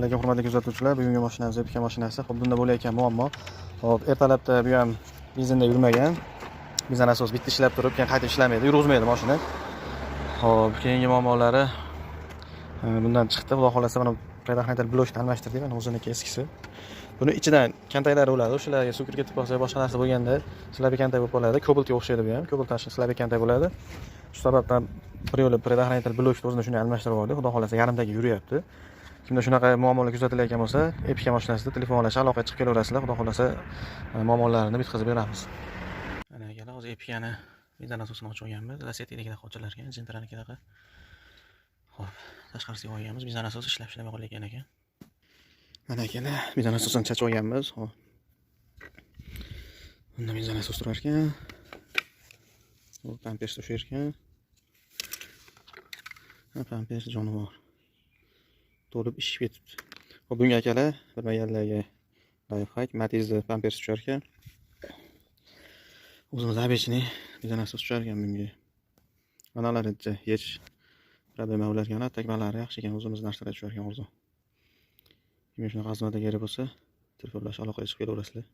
Alaykum, hurmatli kuzatuvchilar. Bugungi mashinamiz Epica mashinasi. Xo'p, bunda bo'layotgan muammo. Xo'p, ertalabda bu ham benzinda yurmagan. Benzin nasos bitta ishlab turib, keyin qayta ishlamaydi, yurg'izmaydi mashina. Xo'p, keyingi muammolari bundan chiqdi. Xudo xolasa, mana предохранитель blokni almashtirdik, mana o'ziniki eskisi. Buni ichidan kontaklari bo'ladi, o'shalarga suv kirib ketib qolsa, boshqa narsa bo'lganda слабый kontak bo'lib qoladi. Kobaltga o'xshaydi bu ham. Kobalt слабый kontak bo'ladi. Shu sababdan bir yo'la предохранитель blokni o'zini shunday almashtirib oldik. Xudo xolasa, yarimtagi yuryapti. Kimda shunaqa muammolar kuzatilayotgan bo'lsa, Epica mashinasida telefon olash, aloqaga chiqib kelaverasizlar. Xudo xolasa, muammolarini bitkazib beramiz. Mana, akalar, hozir Epicani benzin nasosini ochib olganmiz. Lasettidagidaqa ochilar ekan, Gentranikidaqa. Xo'p, tashqarisiga olganmiz. Benzin nasosi ishlab ishlamay qolayotgan ekan. Mana, akalar, benzin nasosini chachib olganmiz. Xo'p. Bunda benzin nasos turar ekan. Bu pampers tushar ekan. Ha, pampers jonivor. To'lib ishib ketibdi. Xo'p, bunga, akalar, bilmaganlarga лайфхак, Matizni pampers tushar ekan. O'zimiz обычный benzin nasos tushar ekan bunga. Manalaricha hech problema bo'lar ekan, takmalari yaxshi ekan, o'zimiz narsalar tushar ekan, arzon. Kimga shunaqa xizmatga kerak bo'lsa, telefonlash, aloqaga chiqib kelaverasizlar.